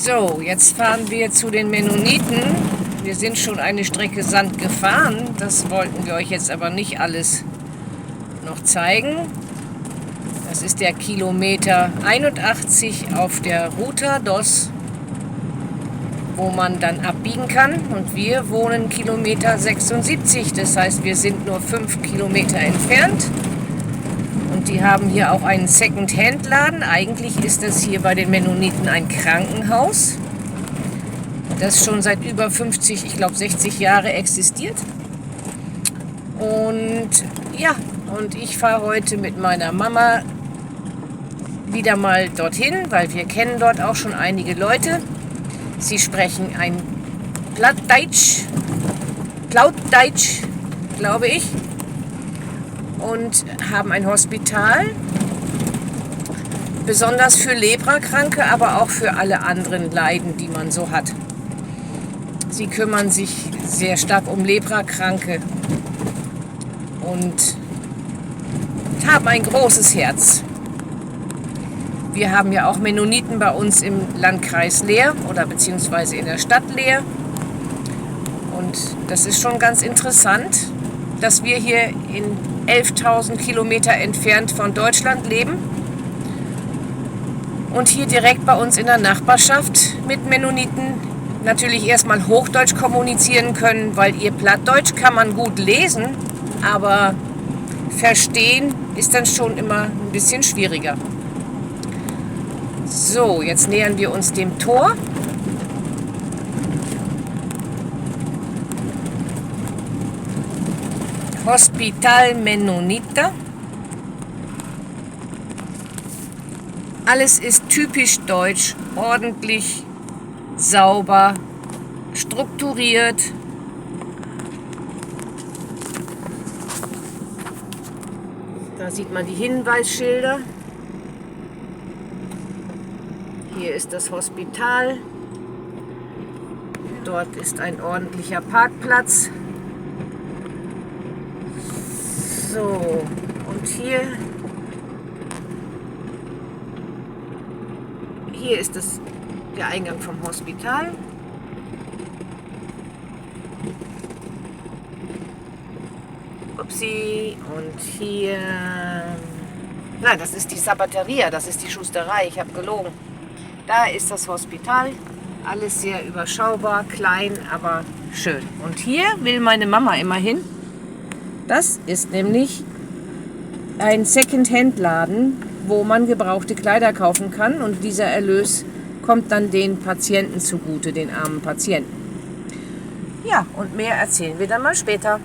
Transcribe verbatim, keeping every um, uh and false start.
So, jetzt fahren wir zu den Mennoniten. Wir sind schon eine Strecke Sand gefahren. Das wollten wir euch jetzt aber nicht alles noch zeigen. Das ist der Kilometer einundachtzig auf der Ruta dos, wo man dann abbiegen kann. Und wir wohnen Kilometer sechsundsiebzig, das heißt, wir sind nur fünf Kilometer entfernt. Und die haben hier auch einen Second-Hand-Laden. Eigentlich ist das hier bei den Mennoniten ein Krankenhaus, das schon seit über fünfzig, ich glaub, sechzig Jahre existiert. Und ja, und ich fahre heute mit meiner Mama wieder mal dorthin, weil wir kennen dort auch schon einige Leute. Sie sprechen ein Plattdeutsch, Plautdeutsch, glaube ich, und haben ein Hospital, besonders für Leprakranke, aber auch für alle anderen Leiden, die man so hat. Sie kümmern sich sehr stark um Leprakranke und haben ein großes Herz. Wir haben ja auch Mennoniten bei uns im Landkreis Leer oder beziehungsweise in der Stadt Leer. Und das ist schon ganz interessant, dass wir hier in elftausend Kilometer entfernt von Deutschland leben und hier direkt bei uns in der Nachbarschaft mit Mennoniten natürlich erstmal Hochdeutsch kommunizieren können, weil ihr Plattdeutsch kann man gut lesen, aber verstehen ist dann schon immer ein bisschen schwieriger. So, jetzt nähern wir uns dem Tor. Hospital Mennonita. Alles ist typisch deutsch, ordentlich, sauber, strukturiert. Da sieht man die Hinweisschilder. Hier ist das Hospital. Dort ist ein ordentlicher Parkplatz. So, und hier, hier ist das, der Eingang vom Hospital. Upsi. Und hier. Nein, das ist die Zapateria, das ist die Schusterei, ich habe gelogen. Da ist das Hospital. Alles sehr überschaubar, klein, aber schön. Und hier will meine Mama immer hin. Das ist nämlich ein Second-Hand-Laden, wo man gebrauchte Kleider kaufen kann. Und dieser Erlös kommt dann den Patienten zugute, den armen Patienten. Ja, und mehr erzählen wir dann mal später.